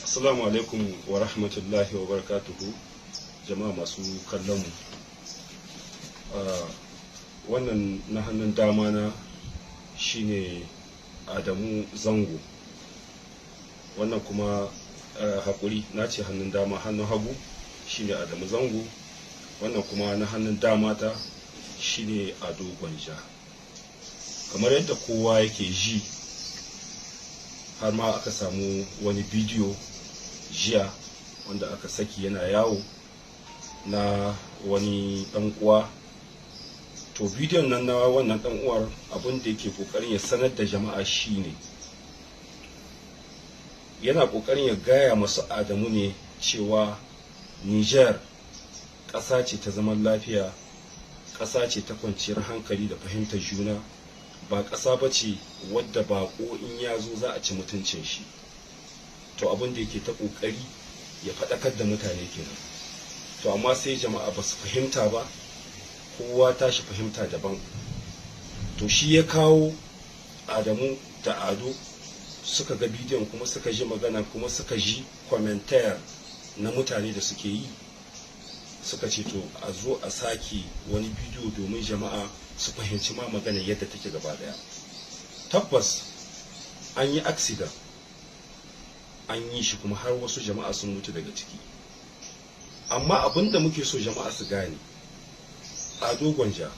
Assalamu alaikum wa rahmatullahi wa barakatuhu, jama'a masu kallon mu. Wannan na hannun dama na shine Adamu Zango. Wannan kuma, haƙuri, na ce hannun dama, hannun hagu shine Adamu Zango. Wannan kuma na hannun dama ta shine Ado Gwanja. Kamar yadda kowa yake ji, har ma aka samu wani bidiyo jiya wanda aka saki yana yawo na wani dan uwa. To, bidiyon nan na wannan dan uwar, abin da yake kokarin ya sanar da jama'a shine yana kokarin ya gaya masu Adamu ne cewa Niger ƙasa ce ta zaman lafiya, ƙasa ce ta kwanciyar hankali da fahimtar juna, ba ƙasa ba ce wadda baƙo in ya zo za a ci mutuncin shi. To, abin da yake ta ƙoƙari ya faɗakar da mutane kenan. To, amma sai jama'a ba su fahimta ba, kowa tashi fahimta daban. To, shi ya kawo Adamu da Ado suka ga bidiyon, kuma suka ji magana, kuma suka ji commentaire na mutane da suke yi, suka ce to, a zo a sake wani bidiyo domin jama'a su fahimci ma magana yadda take gaba daya. Tabbas an yi accident, an yi shi, kuma har wasu jama'a sun mutu daga ciki. Amma abin da muke so jama'a su gane, Ado Gwanja,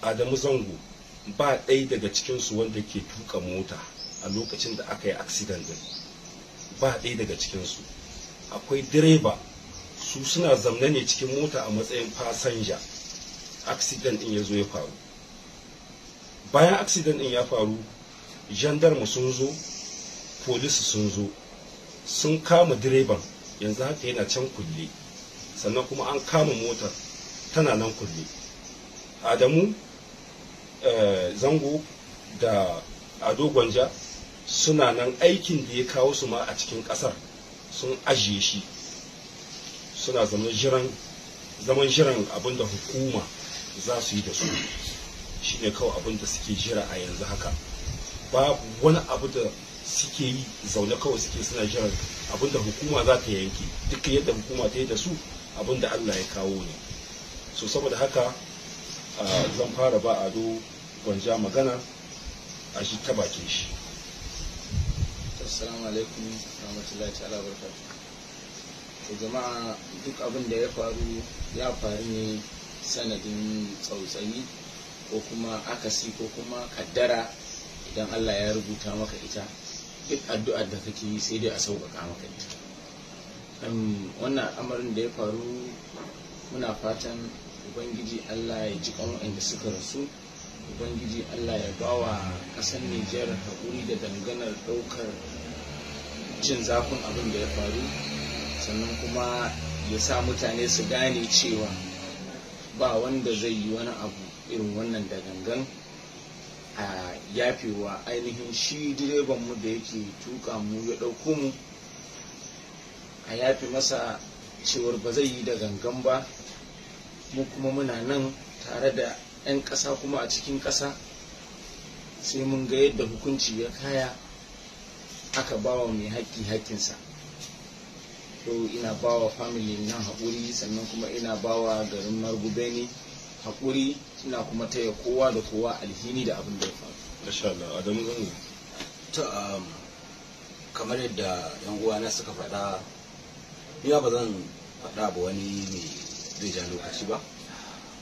Adamu Zango, ba ɗaya daga cikinsu wanda ke tuka mota a lokacin da aka yi accident din, ba ɗaya daga cikinsu. Akwai direba, su suna zamne ne cikin mota a matsayin fasinja. Accident din ya zo ya faru. Bayan accident din ya faru, gendarme sun zo, polisi sun zo, sun kama direban, yanzu haka yana can kulle. Sannan kuma an kama motar, tana nan kulle. Adamu Zango da Ado Gwanja suna nan, aikin da ya kawo su ma a cikin kasar sun ajiye shi, suna zaman jiran abin da hukuma za su yi da su. Shine kawai abin da suke jira a yanzu haka. Babu wani abu da suke yi, zaune kawai suke suna jiran abin da hukuma za ta yanke. Duk yadda hukuma ta yi da su, abin da Allah ya kawo ne. So, saboda haka zan fara ba Ado Gwanja magana a shi ta bakin shi. Assalamu alaikum rahmatullahi ta'ala barakatuh. To jama'a, duk abin da ya faru ya faru ne sanadin tsautsayi ko kuma akasi ko kuma kaddara. Idan Allah ya rubuta maka ita, duk addu'ar da kake yi sai dai a sauƙaƙa maka ita. Wannan al'amarin da ya faru, muna fatan Ubangiji Allah ya ji kan waɗanda suka rasu, Ubangiji Allah ya bawa ƙasar Nijar haƙuri da danganar ɗaukar jin zafin abin da ya faru, sannan kuma ya sa mutane su gane cewa ba wanda zai yi wani abu irin wannan da gangan. A yafewa ainihin shi direban mu da yake tuka mu ya ɗauko mu, a yafe masa cewar ba zai yi da gangan ba. Mu kuma muna nan tare da 'yan ƙasa, kuma a cikin ƙasa sai mun ga yadda hukunci ya kaya, aka ba wa mai haƙƙi haƙƙinsa. To, ina ba wa family nan haƙuri, sannan kuma ina ba wa garin Margubeni haƙuri, ina kuma taya kowa da kowa alhini da abin da ya faru. Masha Allah. Adamu Zango. To, kamar yadda yan uwana suka faɗa, ni ba zan faɗa ba wani mai zai ja lokaci ba.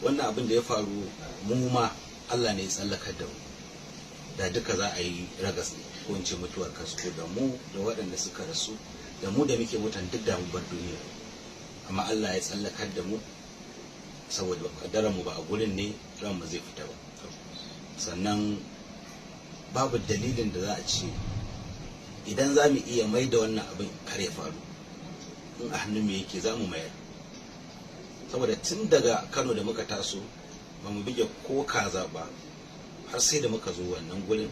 Wannan abin da ya faru, mu ma Allah ne ya tsallakar da mu. Da duka za a yi ragas ne, ko in ce mutuwar kasko, da mu da waɗanda suka rasu, da mu da muke mutan, duk da mu bar duniya. Amma Allah ya tsallakar da mu saboda kaddarar mu ba a gurin ne ran mu zai fita ba. Sannan babu dalilin da za a ce idan za mu iya mai da wannan abin kar ya faru, in a hannun mu yake za mu mayar. Saboda tun daga Kano da muka taso ba mu bige ko kaza ba har sai da muka zo wannan gurin,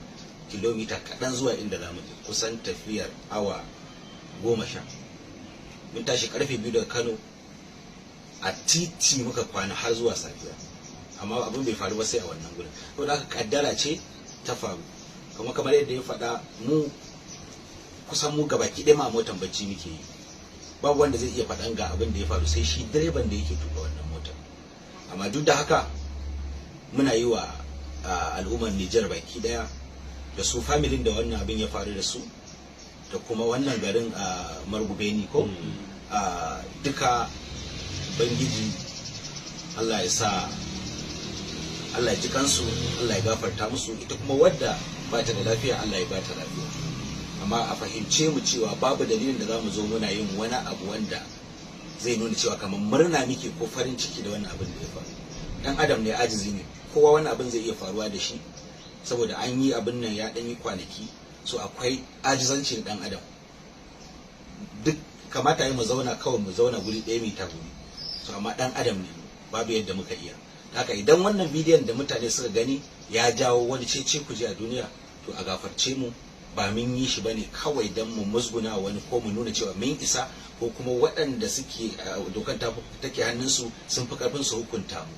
kilomita kaɗan zuwa inda za mu je, kusan tafiyar awa 10. Mun tashi karfe 2 daga Kano, a titi muka kwana har zuwa safiya, amma abin bai faru ba sai a wannan gurin. Saboda haka kaddara ce ta faru. Kuma kamar yadda ya faɗa, mu kusan mu gabaki ɗaya ma motan bacci muke yi. Babu wanda zai iya faɗan ga abin da ya faru sai shi direban da yake tuka wannan motar. Amma duk da haka muna yi wa al'ummar Nijar baki ɗaya da su familin da wannan abin ya faru da su da kuma wannan garin a Margubeni ko duka, bangiji Allah ya sa Allah ya ji kansu, Allah ya gafarta musu. Ita kuma wadda ba ta da lafiya, Allah ya ba ta lafiya. Amma a fahimce mu cewa babu dalilin da za mu zo muna yin wani abu wanda zai nuna cewa kamar murna muke ko farin ciki da wannan abin da ya faru. Dan adam ne, ajizi ne, kowa wani abin zai iya faruwa da shi, saboda an yi abin nan ya dan yi kwanaki, so akwai ajizanci na dan adam. Duk kamata yi mu zauna kawai, mu zauna guri ɗaya mai tagumi. So amma dan adam ne, babu yadda muka iya. Haka idan wannan bidiyon da mutane suka gani ya jawo wani cece kuje a duniya, to a gafarce mu. Ba mun yi shi bane kawai dan mu musguna wani ko mu nuna cewa mun isa, ko kuma waɗanda suke dokan take hannunsu sun fi karfin su hukunta mu.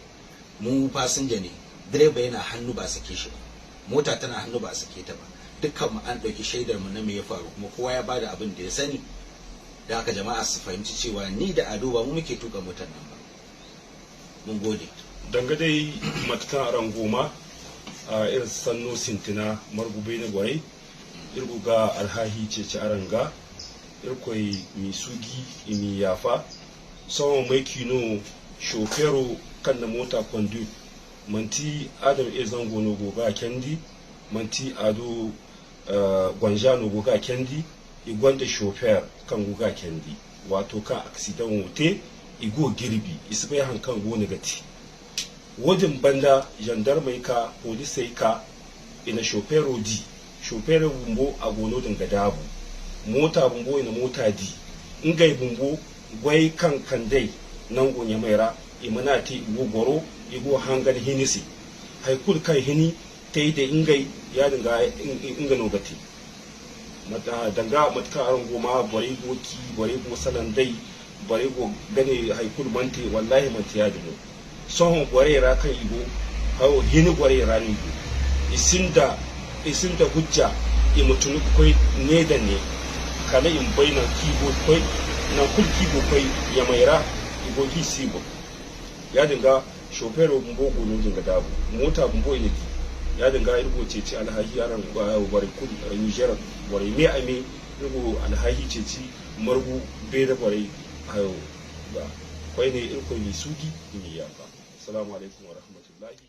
Mu fasinja ne, direba yana hannu ba sake shi ba, mota tana hannu ba sake ta ba. Dukkan mu an ɗauki shaidar mu na me ya faru, kuma kowa ya bada abin da ya sani. Da haka jama'a su fahimci cewa ni da Ado ba mu muke tuka motar nan ba. Mun gode. Danga dai matakan aran goma a irin sanno sintina margube na gwarai irgu ga alhahi ce aranga irkoi mi sugi imi yafa sawan mai kino shofero kan na mota conduit manti Adam e Zango no goga kendi, manti Ado Gwanja no goga kendi, igwanda shofer kan goga kendi, wato kan accident wote igo girbi isbai hankan go gati wodin banda gendarme ka police ka ina shofero di shofero bumbo a gono dinga dabu mota bumbo ina mota di ngai bumbo gwai kan kandai nan gonya maira imana ti igo goro igo hangal hinisi haikul kai hini ta yi da ingai ya dinga inga nogati mata danga matka aron goma bare go ki bare go salandai bare go gane haikul mante wallahi mante ya dumo sohon gore ra kan igo hawo hini gore ra ni igo isinda isinda hujja i mutunu koi ne da ne kala in baina kibo koi na kul kibo koi ya maira igo gi sibo ya dinga shofero bumbo gono dinga dabu mota bumbo iniki ya dinga irgo ceci alhahi yaran bare kul Niger bare me ame irgo alhahi ceci margu be da bare ayo ba kwai ne irko mi sugi mi yafa. Assalamu alaikum wa rahmatullahi.